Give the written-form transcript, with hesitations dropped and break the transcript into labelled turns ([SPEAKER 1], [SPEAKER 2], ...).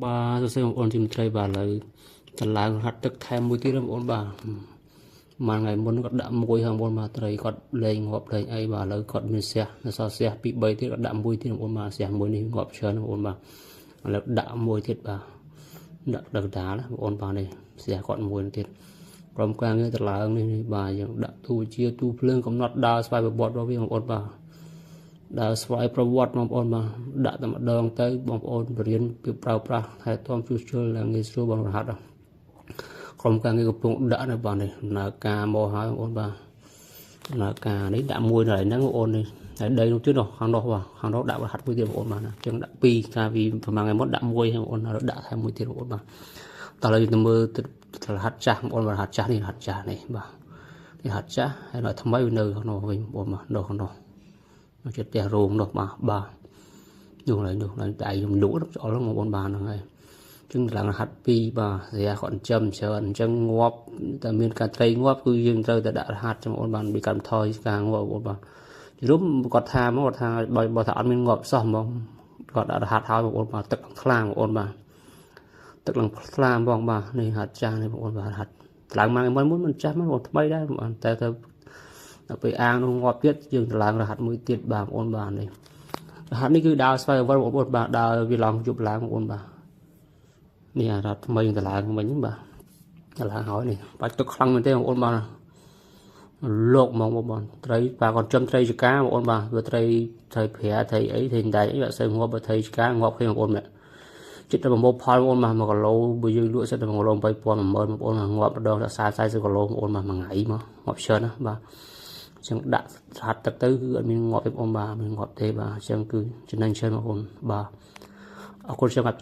[SPEAKER 1] បាទសួស្តីបងប្អូនជាមន្ត្រីបាទឥឡូវតម្លើងរហាត់ទឹកថែមមួយទៀតបងប្អូនបាទមួយថ្ងៃមុនគាត់ដាក់មួយហើយបងប្អូនបាទត្រីគាត់លេងងាប់លេងអីបាទឥឡូវគាត់មានស្រះនៅសល់ស្រះ2 3ទៀតគាត់ដាក់មួយទៀតបងប្អូនបាទស្រះមួយនេះងាប់ច្រើនបងប្អូនបាទឥឡូវដាក់មួយទៀតបាទដាក់ដល់កណ្ដាលបងប្អូនបាទនេះស្រះគាត់មួយទៀតក្រុមការងារតម្លើងនេះបាទយើងដាក់ទូជាទូភ្លើងកំណត់ដើរស្វ័យប្រវត្តិរបស់វាបងប្អូនបាទដើរស្វ័យប្រវត្តិបងប្អូនបាទដាក់តែម្ដងទៅបងប្អូនបរៀនពីប្រើប្រាស់ថែទាំជួសជុលและងាយស្រួលបងរហ័សក្រុមការងារកំពុងដាក់នៅបាទនេះដំណើរការមកហើយបងប្អូនបាទដំណើរការនេះដាក់មួយនៅហ្នឹងបងប្អូននេះហើយដីនោះទៀតនោះខាងនោះបាទខាងនោះដាក់រហ័សមួយទៀតបងប្អូនបាទអញ្ចឹងដាក់ពីរកាលពីប្រហែលថ្ងៃមុនដាក់មួយបងប្អូនដាក់ថែមមួយទៀតបងប្អូនបាទតោះឥឡូវយើងទៅមើលរហ័សចាស់បងប្អូនរហ័សចាស់នេះរហ័សចាស់នេះបាទនេះរហ័សចាស់ហើយដល់ថ្មីវានៅក្នុងនោះវិញបងប្អូនបាទនៅក្នុងនោះចិត្តផ្ទះរោងនោះបាទបាទនោះហើយនោះហើយតែខ្ញុំលក់ឆ្អល់បងប្អូនបាទហ្នឹងហើយចឹងឡើងរហ័ស2បាទស្រាគាត់ចិញ្ចឹមច្រើនអញ្ចឹងងាប់តែមានការត្រីងាប់គឺយើងត្រូវតែដាក់រហ័សចឹងបងប្អូនបាទពីកម្មថយការងាប់បងប្អូនបាទរុំគាត់ថាមកគាត់ថាបើថាអត់មានងាប់សោះហ្មងគាត់ដាក់រហ័សហើយបងប្អូនបាទទឹកខ្លាំងបងប្អូនបាទទឹកឡើងខ្លាំងបងបាទនេះរហ័សចាស់នេះបងប្អូនបាទរហ័សឡើងមកមុនមុនមិនចាស់មកបងថ្មីដែរបងតែទៅដល់ពេលអាងនោះងាប់ទៀតយើងតម្លើងរហ័សមួយទៀតបាទបងប្អូនបាទនេះរហ័សនេះគឺដើរស្វ័យប្រវត្តិបងប្អូនបាទដើរវាឡងយប់ឡើងបងប្អូនបាទនេះអារ៉ាត់ថ្មីតម្លើងវិញបាទតម្លើងហើយនេះបាច់ទឹកខ្លាំងមែនទេបងប្អូនបាទលោកហ្មងបងប្អូនត្រីបាទគាត់ចំត្រីចកាបងប្អូនបាទវាត្រីត្រីប្រាត្រីអីត្រីដៃអីអត់សូវងាប់បើត្រីចកាងាប់ឃើញបងប្អូនចិត្តតែប្រមូលផលបងប្អូនបាទ1គីឡូបើយើងលក់សិតតែ1គីឡូ3000 10000បងប្អូនងាប់ម្ដងដល់40 40គីឡូបងប្អូនបាទមួយថ្ងៃមកងាប់ច្រើនណាបាទអញ្ចឹងដាក់ហាត់ទឹកទៅគឺអត់មានងាប់ទេបងប្អូនបាទមានងាប់ទេបាទអញ្ចឹងគឺចំណេញច្រើនបងប្អូនបាទអរគុណសម្រាប់